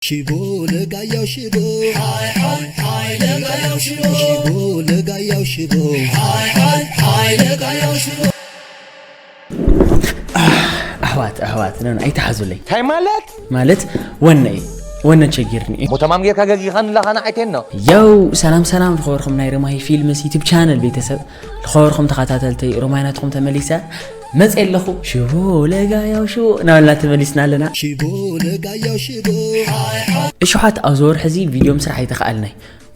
ሽቦ ለጋያው ሽቦ፣ ሃይ ሃይ ሃይ ለጋያው ሽቦ፣ ሽቦ ለጋያው ሽቦ፣ ሃይ ሃይ ሃይ ለጋያው ሽቦ። ኣሕዋት ኣሕዋት ነን ኣይተሓዙለይ። እንታይ ማለት? ማለት ወነ እዩ። ወነ ቸጊርኒ እዩ። ሞተማም ጌርካ ገጊኻን ላኻና ዓይቴን ነው። ያው ሰላም ሰላም፣ ዝኸበርኩም ናይ ሮማይ ፊልምስ ዩቱብ ቻነል ቤተሰብ፣ ዝኸበርኩም ተኸታተልተይ፣ ሮማይ ናትኩም ተመሊሰ መጽ ኣለኹ። ሽቦ ለጋያው ሽቦ እናበልና ተመሊስና ኣለና። ሽቦ ለጋያው ሽቦ። እሽሓት ኣብዚ ወርሒ እዚ ቪድዮ ምስራሕ ኣይተኽኣልናይ።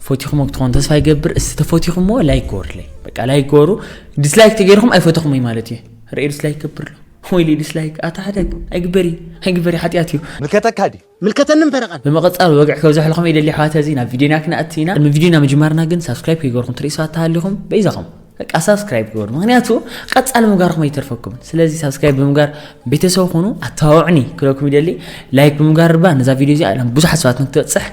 ፈቲኹሞ ክትኾን ተስፋ ይገብር። እስቲ ተፈቲኹሞ ላይክ ገበሩለይ። በቃ ላይክ ገበሩ። ዲስላይክ ተገይርኩም ኣይፈተኹሞይ ማለት እዩ። ርኤ ዲስላይክ ገብር ኣሎ። ወይሊ ዲስላይክ ኣታ ሓደግ ኣይግበሪ ኣይግበሪ ሓጢኣት እዩ። ምልከተካ ድዩ? ምልከተንን ፈረቓን። ብምቕጻል ወግዒ ከብዝሐልኩም ይደሊ ኣሕዋት፣ እዚ ናብ ቪድዮና ክንኣቲ ኢና። ቅድሚ ቪድዮና ምጅማርና ግን ሳብስክራይብ ከይገርኩም ትርኢ ሰባት ተሃሊኹም በይዛኹም በቃ ሳብስክራይብ ግበሩ። ምኽንያቱ ቀጻሊ ምግባርኩም ኣይተርፈኩምን። ስለዚ ሳብስክራይብ ብምግባር ቤተሰብ ኩኑ፣ ኣተባብዑኒ ክብለኩም ይደሊ። ላይክ ብምግባር ርባ ነዛ ቪድዮ እዚኣ ናብ ብዙሓት ሰባት ንክትበጽሕ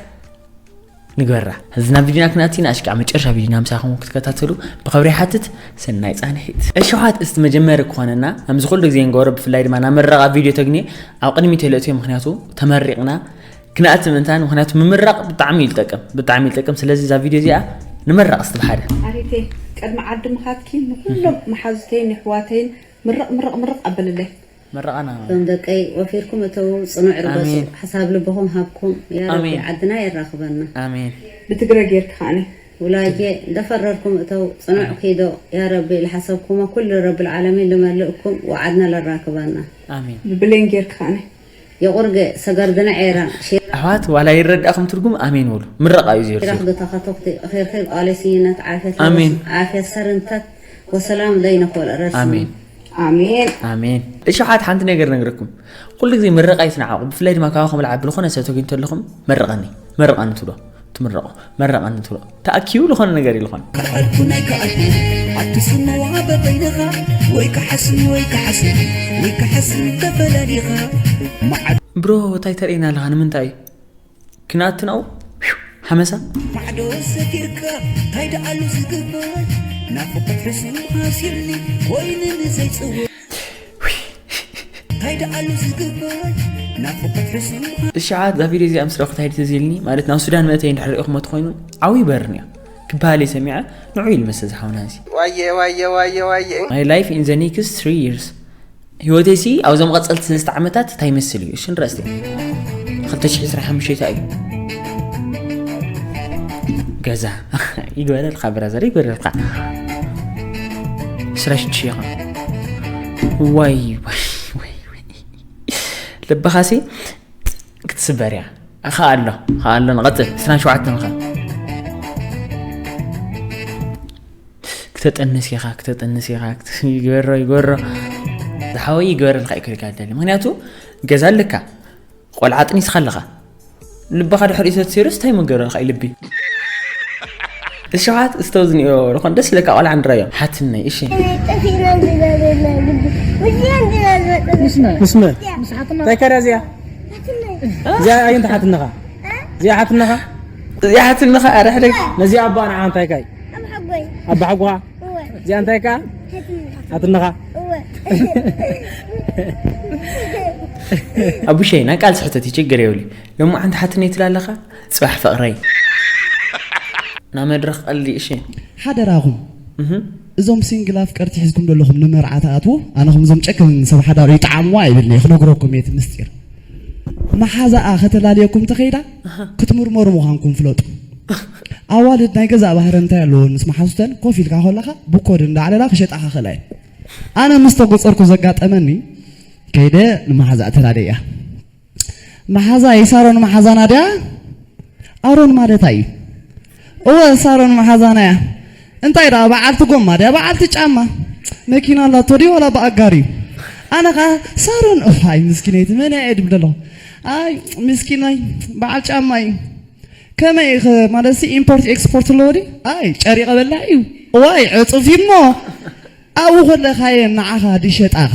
ንግበራ። እዚ ናብ ቪድዮና ክንኣቲ ኢና። ኣሽቃዕ መጨረሻ ቪድዮና ምሳኹም ክትከታተሉ ብኽብሪ ይሓትት። ሰናይ ጻንሒት። እሽሓት እስቲ መጀመሪ ክኾነና፣ ከምዚ ኩሉ ግዜ ንገብሮ፣ ብፍላይ ድማ ናብ ምረቓ ቪድዮ ተግንየ ኣብ ቅድሚት የለእትዮ፣ ምኽንያቱ ተመሪቕና ክንኣቲ ምእንታን፣ ምኽንያቱ ምምራቕ ብጣዕሚ እዩ ዝጠቅም፣ ብጣዕሚ እዩ ዝጠቅም። ስለዚ እዛ ቪድዮ እዚኣ ንመረቕ እስቲ ብሓደ። ኣሪቴ፣ ቅድሚ ዓዲ ምኻድኪ ንኹሎም መሓዙተይን ንሕዋተይን ምርቕ ምርቕ ምርቕ ኣበልለይ። መረቓና። እቶም ደቀይ፣ ወፊርኩም እተዉ፣ ጽኑዕ ርገጹ፣ ኣሜን። ሓሳብ ልብኹም ሃብኩም፣ ያ ረቢ ኣሜን። ዓድና የራኽበና። ኣሜን። ብትግረ ጌርኪ ከኣነ። ውላጄ፣ እንደፈረርኩም እተው፣ ጽኑዕ ኪዶ፣ ያ ረቢ፣ ለሓሰብኩሞ ኩሉ ረቢ ልዓለሚን ልመልእኩም፣ ወዓድና ለራክበና። ኣሜን። ብብሌን ጌርኪ ከኣነ። የቑርገ፣ ሰገርድነ ዔራ፣ ኣሕዋት፣ ዋላ ይረዳእኹም ትርጉም ኣሜን በሉ። ምረቓ እዩ ዜርዜር። ሺራኽ ግታ ኸቶኽቲ፣ ኺርኺር ቃሌ ስይነት፣ ዓፌት ኣሜን። ዓፌት ሰርንተት፣ ወሰላም ለይነኮል ረስሚ። ኣሜን። ኣሜን። ኣሜን። እሺ፣ ሓት ሓንቲ ነገር ነግረኩም። ኩሉ ግዜ ምርቓ ይትንዓቑ። ብፍላይ ድማ ካባኹም ልዓቢ ዝኾነ ሰብ ተገኝቶ ኣለኹም፣ መርቐኒ፣ መርቐኒ ትብሎ፣ ትምረቑ፣ መርቐኒ ትብሎ። ተኣኪቡ ዝኾነ ነገር እዩ ዝኾነ። ከኣልኩ ናይ ከኣልኩ፣ ኣትስምዋ በበይንኻ፣ ወይ ከሓስም፣ ወይ ከሓስም፣ ወይ ከሓስም ተፈላሊኻ። መዓድ- ብሮ፣ እንታይ ተርእየና ኣለኻ? ንምንታይ እዩ? ክንኣትናው ሓመሳ። ማዕዶ ሰፊርካ ታይ ደኣሉ ዝግበር ናፍቆት ሕሱም ሃሲርኒ ኮይንኒ ዘይጽውር ታይ ደኣሉ ዝግበር ናፍቆት ሕሱም እሽዓት እዛ ቪድዮ እዚኣ ምስ ረእኹ እንታይ ትዝ ኢልኒ ማለት ናብ ሱዳን መእተይ እንድሕር ሪእኹሞ ተኾይኑ ዓብዪ በርን እያ ክበሃል እየ ሰሚዐ ንዑ ኢሉ መሰ ዝሓውና እዚ ዋየ ዋየ ዋየ ዋየ my life in the next three years ህይወተይሲ ኣብዞም ቀጸልቲ ሰለስተ ዓመታት እንታይ ይመስል እዩ? እሺ ንረስቲ ክልተ ሽሕ ዕስራን ሓሙሽተን እዩ ገዛ ይግበረልካ ብራዘር ይግበረልካ ስራሽ ሽኻ ወይ ወይ ወይ ወይ ልብኻሲ ክትስበር እያ ኸ ኣሎ ኸ ኣሎ ንቐጽል ዕስራን ሸውዓተን ኸ ክተጠንስ ኢኻ ክተጠንስ ኢኻ ይግበሮ ይግበሮ ዝሓወይ ይግበረልካ እዩ ክልካ ደሊ ምክንያቱ ገዛ ኣለካ ቆልዓ ጥኒስካ ኣለኻ ልብኻ ድሕሪኡ ተትሲሩስ እንታይ መገረልካ እዩ ልቢ እሸዋት እስተው ዝኒኦ ዝኾን ደስ ኢለካ ቆልዓ ንራዮም ሓትነይ እሺ ጠፊእና እንድና ዘለና ግቢ ምስመ ምስመ እንታይ ከዳ እዚኣ እዚኣ ኣየንተ ሓትነኻ እዚኣ ሓትነኻ እዚኣ ሓትነኻ ኣረ ሕደግ ነዚኣ ኣባ ንዓ እንታይ ካይ ኣባ ሓጎይ ኣባ ሓጎኻ እወ እዚኣ እንታይ ከኣ ሓትነኻ ሓትነኻ እወ ኣቡሸይ ናይ ቃልሲ ሕተት ይችግር የብሉ ሎማዓንቲ ሓትነይ ትላ ኣለኻ ጽባሕ ፍቕረይ ናብ መድረኽ ቀልዲ እሺ ሓደራኹም እዞም ሲንግል ኣፍቀርቲ ሒዝኩም ዘለኹም ንመርዓ ትኣትዉ ኣነ ከምዞም ጨከን ሰብ ሓዳሩ ይጠዓምዋ ኣይብልኒ ክነግረኩም እየ እቲ ምስጢር መሓዛኣ ከተላልየኩም ተኸይዳ ክትምርመሩ ምዃንኩም ፍለጡ ኣዋልድ ናይ ገዛእ ባህረ እንታይ ኣለዎ ምስ መሓዙተን ኮፍ ኢልካ ከለኻ ብኮድ እንዳዕለላ ክሸጣኻ ክእላ እየ ኣነ ምስ ተጎፀርኩ ዘጋጠመኒ ከይደ ንመሓዛኣ ተላልየ እያ መሓዛ ይሳሮን መሓዛና ድያ ኣሮን ማለታ እዩ እወ ሳሮን መሓዛና እያ እንታይ ደኣ በዓልቲ ጎማ ድያ በዓልቲ ጫማ መኪና ኣላቶ ድዩ ወላ ብኣጋር እዩ ኣነ ኸዓ ሳሮን እዋይ ምስኪነይቲ መን እያ ድብል ኣለኹ ኣይ ምስኪናይ በዓል ጫማ እዩ ከመይ ኢኸ ማለት ሲ ኢምፖርት ኤክስፖርት ኣለዎ ድዩ ኣይ ጨሪቐ በላዕ እዩ እዋይ ዕፁፍ እዩ እሞ ኣብኡ ከለኻየ ንዓኻ ድሸጣኻ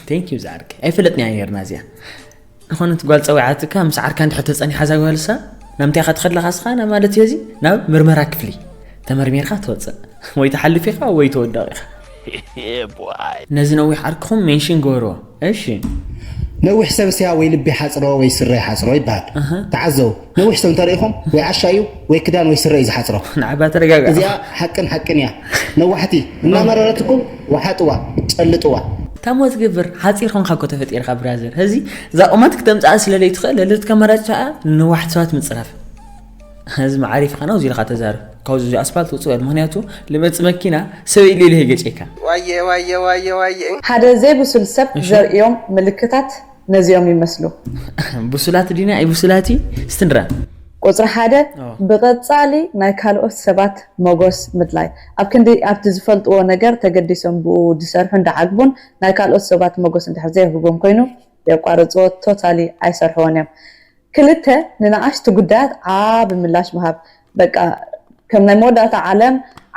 Thank you ዝዓርከይ ኣይፈለጥንያ ነርና እዚኣ ዝኾነት ጓል ጸዊዓትካ ምስ ዓርካ እንድሕር ተጸኒሓ እዛ ጓልሳ ናብ ምንታይ ኢኻ ትኸድ ኣለኻ እስኻ ናብ ማለት እዮ እዚ ናብ ምርመራ ክፍሊ ተመርሚርካ ትወጽእ ወይ ትሓልፍ ኢኻ ወይ ተወድቕ ኢኻ ነዚ ነዊሕ ዓርክኹም ሜንሽን ግበርዎ እሺ ነዊሕ ሰብ ስያ ወይ ልቢ ሓፅሮ ወይ ስረ ሓፅሮ ይበሃል። ተዓዘቡ። ነዊሕ ሰብ እንተሪኢኹም ወይ ዓሻ እዩ ወይ ክዳን ወይ ስረ እዩ ዝሓፅሮ። ንዓባ ተረጋጋ። እዚኣ ሓቅን ሓቅን እያ። ነዋሕቲ እናመረረትኩም ወሓጥዋ፣ ጨልጥዋ። ታሞ ትገብር ሓፂር ኾንካ እኮ ተፈጢርካ ብራዘር። ሕዚ እዛ ቁመት ክተምፅኣ ስለ ዘይትኽእል ለለትካ መራጭ ከዓ ንነዋሕቲ ሰባት ምፅራፍ። ሕዚ መዓሪፍካ ነው እዚልካ ተዛረብ። ካብዚ እዚ ኣስፋልት ውፅእ በል። ምክንያቱ ልመፅ መኪና ሰብ ኢሉ ኢሉ ይገጨካ። ዋየ ዋየ ዋየ ዋየ። ሓደ ዘይብሱል ሰብ ዘርእዮም ምልክታት ነዚኦም ይመስሉ። ብሱላት ዲና ኣይብሱላቲ ስትንራ። ቁፅሪ ሓደ፣ ብቐፃሊ ናይ ካልኦት ሰባት መጎስ ምድላይ። ኣብ ክንዲ ኣብቲ ዝፈልጥዎ ነገር ተገዲሶም ብኡ ዝሰርሑን ዝዓግቡን ናይ ካልኦት ሰባት መጎስ እንድሕር ዘይህቦም ኮይኑ የቋርፅዎ፣ ቶታሊ ኣይሰርሕዎን እዮም። ክልተ፣ ንንኣሽቱ ጉዳያት ዓቢ ምላሽ ምሃብ። በቃ ከም ናይ መወዳእታ ዓለም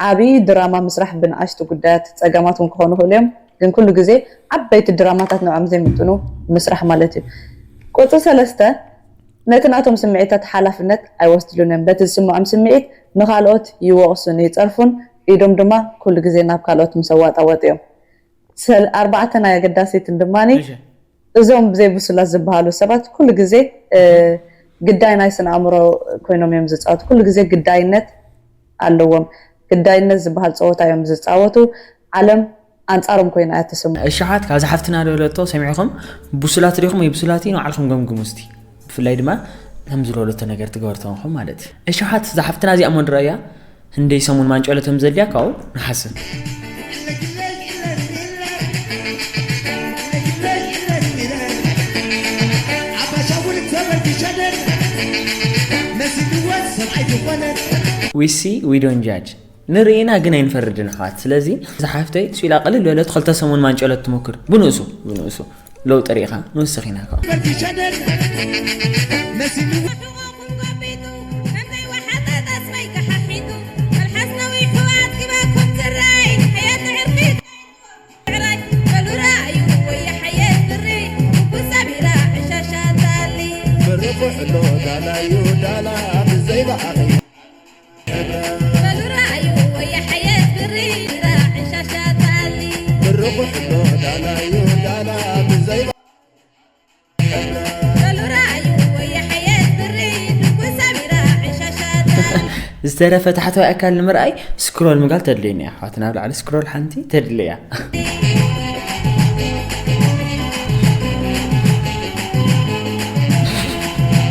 ዓቢ ድራማ ምስራሕ ብንኣሽቱ ጉዳያት፣ ጸገማት እውን ክኾኑ ይኽእሉ እዮም፣ ግን ኩሉ ግዜ ዓበይቲ ድራማታት ንዕኦም ዘይምጥኑ ምስራሕ ማለት እዩ። ቁጽሪ ሰለስተ፣ ነቲ ናቶም ስምዒታት ሓላፍነት ኣይወስድሉን እዮም። በቲ ዝስምዖም ስምዒት ንኻልኦት ይወቕሱን ይጸርፉን፣ ኢዶም ድማ ኩሉ ግዜ ናብ ካልኦት ምስ ኣዋጣወጡ እዮም። ሰል ኣርባዕተ ናይ ኣገዳሲትን ድማኒ እዞም ብዘይ ብሱላት ዝበሃሉ ሰባት ኩሉ ግዜ ግዳይ ናይ ስነ ኣእምሮ ኮይኖም እዮም ዝፃወቱ። ኩሉ ግዜ ግዳይነት ኣለዎም። ግዳይነት ዝበሃል ፀወታ እዮም ዝፃወቱ። ዓለም ኣንፃሮም ኮይና እያ ትስሙ። እሽሓት ካብዚ ሓፍትና ዝበለቶ ሰሚዕኹም፣ ብሱላት ዲኹም ወይ ብሱላት ንባዕልኹም ገምግሙ እስቲ። ብፍላይ ድማ ከም ዝበለቶ ነገር ትገበር ተኾንኩም ማለት እዩ። እሽሓት እዛ ሓፍትና እዚኣ ሞድራ እያ። ህንደይ ሰሙን ማንጨሎ ተምዘልያ ካብኡ ንሓስብ። We see, we don't judge. ንርኢና ግን ኣይንፈርድን ኣሕዋት። ስለዚ እዛ ሓፍተይ ስኢላ ቅልል በለት፣ ክልተ ሰሙን ማንጨሎ ትሞክር። ብንእሱ፣ ብንእሱ ለውጢ ርኢኻ ንወስኽ ኢና ካብ። ዝተረፈ ታሕተዋይ ኣካል ንምርኣይ ስክሮል ምግባር ተድልየኒ እያ ኣሕዋት። ናብ ላዕሊ ስክሮል ሓንቲ ተድልያ።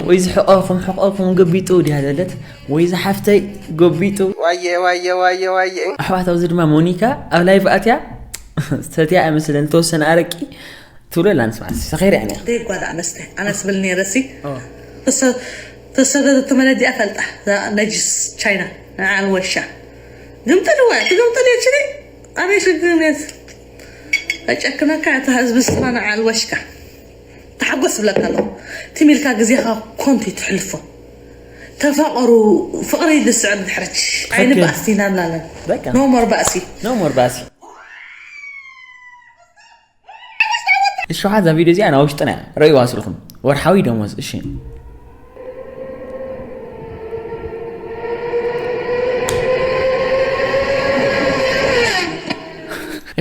ወይ ዝሕቐኹም ሕቐኹም ገቢጡ ድያ ደለት ወይ ዝሓፍተይ ገቢጡ። ዋየ ዋየ ዋየ ዋየ። ኣሕዋት ኣብዚ ድማ ሞኒካ ኣብ ላይቭ ኣትያ ሰትያ ኣይመስለን ዝተወሰነ ኣረቂ ትብሎ ኣላ ንስማዕ። ሰኺረ እኔ። ደይ ጓል ኣነስተ ኣነስ ብል ነይረ ሲ ተሰደደት ተመለዲኣ ፈልጣ ነጅስ ቻይና ንዓል ወሻ ግምጥልዋ ትግምጥል የችኒ ኣበይ ሽግርነት ኣጨክነካ እታ ህዝቢ ስኻ ንዓል ወሽካ ተሓጎስ ብለካ ኣለኹ። ትሚልካ ግዜኻ ኮንቱ ትሕልፎ። ተፋቐሩ። ፍቕሪ ዝስዕር ድሕርች ኣይንባእስ ኢና እንላለን። በቃ። No more ባእሲ። No more ባእሲ። እሺ፣ እዛ ቪድዮ እዚኣ ናብ ውሽጥና እያ። ረእይዋ ስልኹም። ወርሓዊ ደሞዝ፣ እሺ።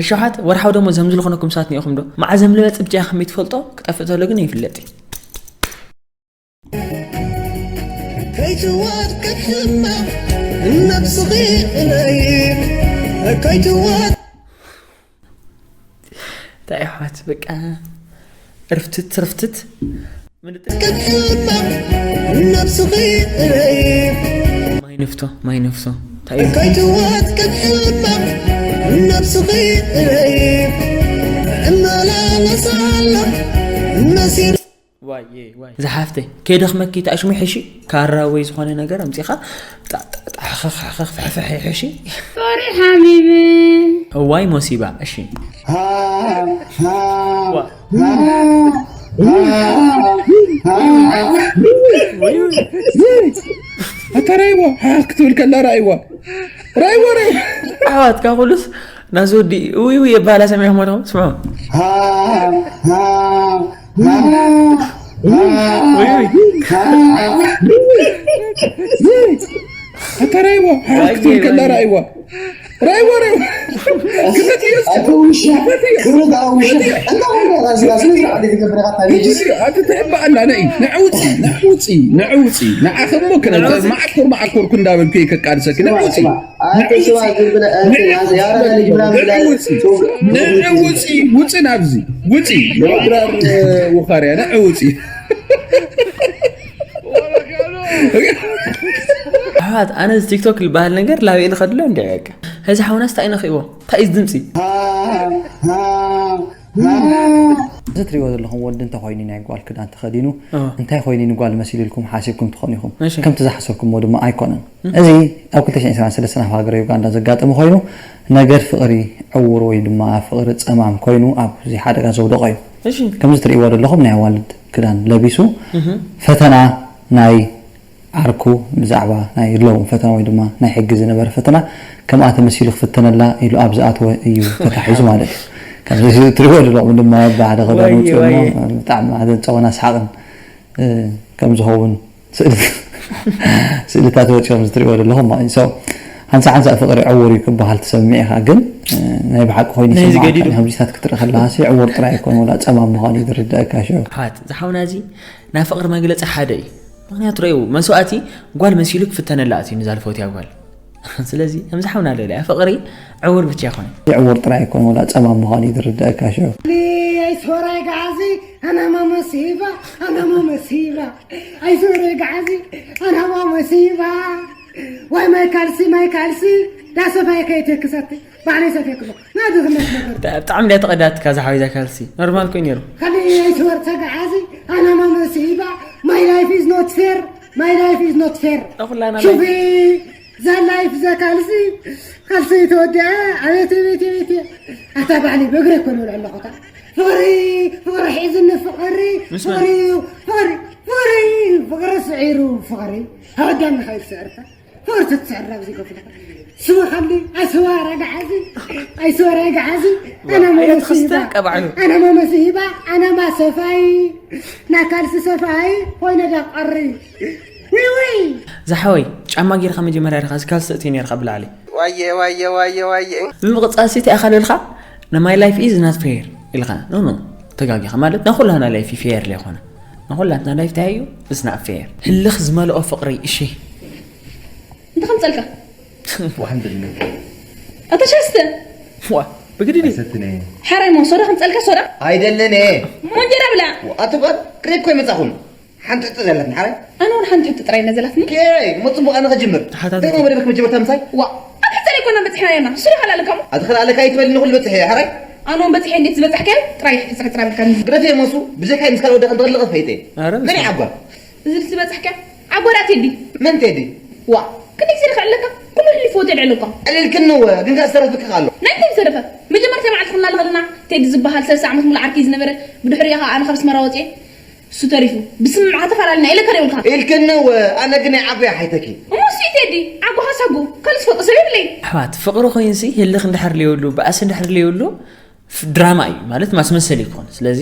እሽሓት ወርሓዊ ደሞዝ ከም ዝልኾነኩም ሰባት እኒኦኹም ዶ? መዓዝ ከም ልመጽእ ብቻ ከመይ ትፈልጦ? ክጠፍእ ተሎ ግን ይፍለጥ እዩ። ከይትወድቂ ሕማቕ ነብስኺ እለይ፣ ከይትወድ- እንታይ ኣሕዋት፣ በቃ ርፍትት ርፍትት። ምንጥር። ሕማቕ ነብስኺ እለይ፣ ማይ ንፍቶ፣ ማይ ንፍቶ። እንታይ እዩ? ከይትወድቂ ሕማቕ ነብስኺ እለይ፣ እመላለስ ኣሎ መሲል- ዋይ፣ ዋይ። ዝሓፍተይ፣ ከይደኽመኪ ተኣሽሚ ሕሺ፣ ካራ ወይ ዝኾነ ነገር ኣምጺኻ፣ ጣ-፣ ጣ-፣ ጣ-፣ ሓኸኽ፣ ሓኸኽ፣ ፍሕፍሕ ሕሺ። ሶሪ ሓቢቢ። እዋይ ሞሲባ፣ እሺ። ዋ። ኣታ ራእይዋ፣ ሓኽ ክትብል ከላ ራእይዋ። ራእይዋ፣ ራእይዋ። ኣሕዋት፣ ካብ ኩሉስ ናዚ ወዲ እውይ እውይ የባህላ ሰሚዕኹም ኣለኹም? ስምዑ። እውይ እውይ። ኣታ ራይዋ ክትብል ከላ ራይዋ ራይዋ ራይዋ ኣቶ ውሻ ክብረት ኣውሻ እንታይ ሆነ ራስና ስነ ስርዓት የተገበረ ካታ ልጅ ኣቲ ትሕባ ኣላ ነይ ንዕውፂ ንዕውፂ ንዕውፂ ንዓኸሞ ክነተ ማዓኮር ማዓኮር ክንዳበልኩ ከቃድሰኪ ንዕውፂ ኣቶ ስማ ዝም ብለ ያረዳ ልጅ ምናምን ንዕውፂ ውፂ ናብዚ ውፂ ድራር ውኻርያ ንዕውፂ ኣሕዋት ኣነ እዚ ቲክቶክ ዝበሃል ነገር ላበይ ልኸድሎ እንዲ በቃ እዚ ሓውናስ እንታይ ነኽእዎ እንታይ እዩ ድምፂ እዚ ትሪእዎ ዘለኹም ወዲ እንተኾይኑ ናይ ጓል ክዳን ተኸዲኑ እንታይ ኮይኑ ንጓል መሲሉ ኢልኩም ሓሲብኩም ትኾኑ ኢኹም ከምቲ ዝሓሰብኩምዎ ድማ ኣይኮነን እዚ ኣብ 2023 ኣብ ሃገረ ዩጋንዳ ዘጋጠመ ኮይኑ ነገር ፍቕሪ ዕውር ወይ ድማ ፍቕሪ ፀማም ኮይኑ ኣብዚ ሓደጋ ዘውደቆ እዩ ከምዚ ትሪእዎ ዘለኹም ናይ ኣዋልድ ክዳን ለቢሱ ፈተና ናይ ዓርኩ ብዛዕባ ናይ ሎው ፈተና ወይ ድማ ናይ ሕጊ ዝነበረ ፈተና ከምኣ ተመሲሉ ክፍተነላ ኢሉ ኣብ ዝኣተወ እዩ ተታሒዙ ማለት እዩ። ከምዚ ትሪእዎ ዘለኹም ድማ ብሓደ ክዳን ውፅኡ እሞ ብጣዕሚ ሓደ ፀወና ሰሓቕን ከም ዝኸውን ስእልታት ወፂኦም ዝትሪእዎ ዘለኹም ማለት እዩ። ሓንሳ ሓንሳ ፍቕሪ ዕውር እዩ ክበሃል ትሰምዕ ኢኻ ግን ናይ ብሓቂ ኮይኑ ይስማዓካ። ከምዚታት ክትርኢ ከለኻ ዕውር ጥራይ ኣይኮነ ወላ ፀማም ምዃኑ እዩ ዝርድኣካ ሽዑ። ዝሓውና እዚ ናይ ፍቕሪ መግለፂ ሓደ እዩ። ምኽንያቱ ረእዩ መስዋእቲ ጓል መሲሉ ክፍተነላ ኣትዩ ንዛ ዝፈትያ ጓል። ስለዚ ከምዚ ሓውና ለለ ፍቕሪ ዕውር ብቻ ይኾነ። ዕውር ጥራይ ኣይኮነ ወላ ጸማም ምዃኑ እዩ ዝርድኣካ ሽዑ። ኣይስወራይ ገዓዚ ኣናማ መሲባ ኣናማ መሲባ ኣይስወራይ ገዓዚ ኣናማ መሲባ ዋይ ማይ ካልሲ ማይ ካልሲ ዳሰፋይ ከይተክሰት ባዕለይ ሰፊክሞ ናድኽነት ነገር ብጣዕሚ ድያ ተቐዳትካ ዝሓወይ ዛ ካልሲ ኖርማል ኮይ ነይሩ ካልእ ኣይስወር ተጋዓዚ ኣናማ መሲባ my life is not fair my life is not fair ሹፊ ዛ life ዛ ካልሲ ካልሲ ተወዲኣ ኣቤት ቤት ቤት ኣታ ባዕሊ ብእግረ ኮን ወልዐ ኣለኹታ ፍቕሪ ፍቕሪ ሒዝኒ ፍቕሪ ፍቕሪ ፍቕሪ ፍቕሪ ፍቕሪ ስዒሩ ፍቕሪ ኣወዳኒ ኸይድ ስዕርታ ፈርት ትስዕር ኣብዚ ገፍልካ ስወ ከምዚ ኣይስወ ረግዓዚ ኣይስወ ረግዓዚ ኣነ መመሲባ ኣነ መመሲባ ኣነ ማሰፋይ ናካልሲ ሰፋይ ኮይነ ደቀሪ ዊዊ ዝሓወይ ጫማ ጌርካ መጀመርያ ርካ እዚ ካልሲ እትዩ ነርካ ብላዕሊ ዋየ ዋየ ዋየ ዋየ ብምቕፃል ሲቲ ኣኻልልካ ንማይ ላይፍ ኢዝ ናት ፌር ኢልካ ኖ ኖ ተጋጊኻ ማለት ናይ ኩላና ላይፍ ፌር ለይኮነ ንኹላትና ላይፍ እንታይ እዩ? It's not fair። ህልኽ ዝመልኦ ፍቕሪ እሺ። እንታይ ከምጸልካ? ዋሕንድኒ። ኣታ ሻስተ። ዋ ብግድድ እዩ። ሰትነ። ሓራይ ሞ ሶዳ ከምጸልካ ሶዳ? ኣይደለነ። ሞ እንጀራ ብላ። ኣቱባት ክሬት ኮይ መጻኹም። ሓንቲ ሕቶ ዘላትኒ ሓራይ። ኣነ እውን ሓንቲ ሕቶ ጥራይ እያ ዘላትኒ። ኬይ ሞ ጽቡቕ ኣነ ከጅምር። እንታይ ሞ መደብክ መጀመርታ ምሳይ? ዋ ኣብ ሕቶ ዘይኮና በጺሕና የና። ስሩ ሓላለካ ሞ። ኣቲ ኸላለካ ይትበልኒ ኩሉ በጽሐ ሓራይ። ኣነ እውን በጺሐ እንዴት ዝበጻሕካዮ ጥራይ ሕጽር ሕጽር ኣበልካኒ። ግደፍየ ሞሱ ብዘይካይ ምስ ካልእ ወዲ ክንደቕልቕ ፈይተ። ኣረ መን ይዓጓ? እዚ ዝበጻሕካዮ ዓጓ ዳ ቴዲ። መን ቴዲ? ዋ ክንደይ ግዜ ርካ ኣለካ ኩሉ ህሊ ፎቶ የልዕለካ። ዕልልክኒ ወ ግን ከኣ ዝተረፍክ ኣሎ። ናይ እንታይ ዝተረፈ? መጀመርታ መዓልቲ ክናለ ከለና ቴዲ ዝበሃል ሰለስተ ዓመት ሙሉ ዓርከይ ዝነበረ ብድሕሪኡ ከኣ ኣነ ካብ ኣስመራ ወጽየ እሱ ተሪፉ ብስምምዕ ከተፈላልና ኢለካ ዶ ይብልካ? ኢልክኒ ወ ኣነ ግን ናይ ዓጓ ሓይተኪ። እሞ እሱ ቴዲ ዓጓ ሃሳጉ ካልእ ዝፈልጦ ሰብ የብለይ። ኣሕዋት ፍቕሪ ኮይንሲ ህልኽ እንድሕር ለየብሉ ባእሲ እንድሕር ለየብሉ ድራማ እዩ ማለት ማስመሰል ይኮን ስለዚ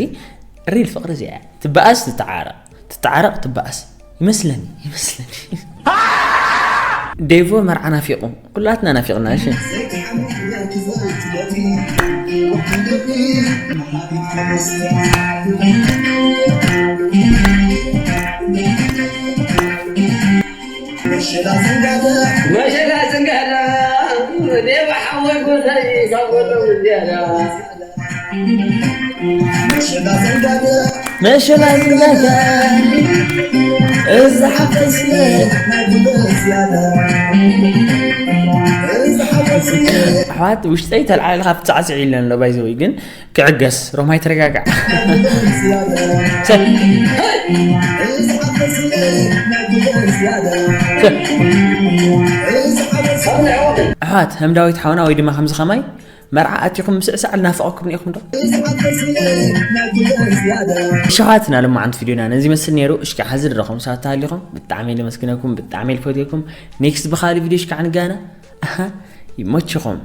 ሪል ፍቅሪ እዚኣ ትበኣስ ትተዓረቕ ትተዓረቕ ትበኣስ ይመስለኒ ይመስለኒ ዴቮ መርዓ ናፊቑ ኩላትና ናፊቕና እሺ መሸላ ዝንጋዳ ዴባ ሓወይ ጎሳይ ካብ ወሎም እንዲያዳ መሸላ ዝንጋዳ እዚ ሓፍተይ ስለ ኣሕዋት ውሽጠይ ተልዓለ ካብ ትጻዕስዕ ኢለን ኣሎ ባይዘወይ ግን ክዕገስ ሮማይ ተረጋጋዕ ኣሓት ከም ዳዊት ሓውና ወይ ድማ ከምዚ ከማይ መርዓ ኣቲኹም ምስዕሳዕ ልናፍቐኩም ኒኢኹም ዶ ሸኻትና ልማዓንቲ ቪድዮና ነዚ መስል ነይሩ እሽካ ሓዚ ድረኹም ሳት ተሃሊኹም ብጣዕሚ ልመስግነኩም ብጣዕሚ ልፈትየኩም ኔክስት ብኻሊ ቪድዮ ሽካ ንጋና ኣሃ ይመችኹም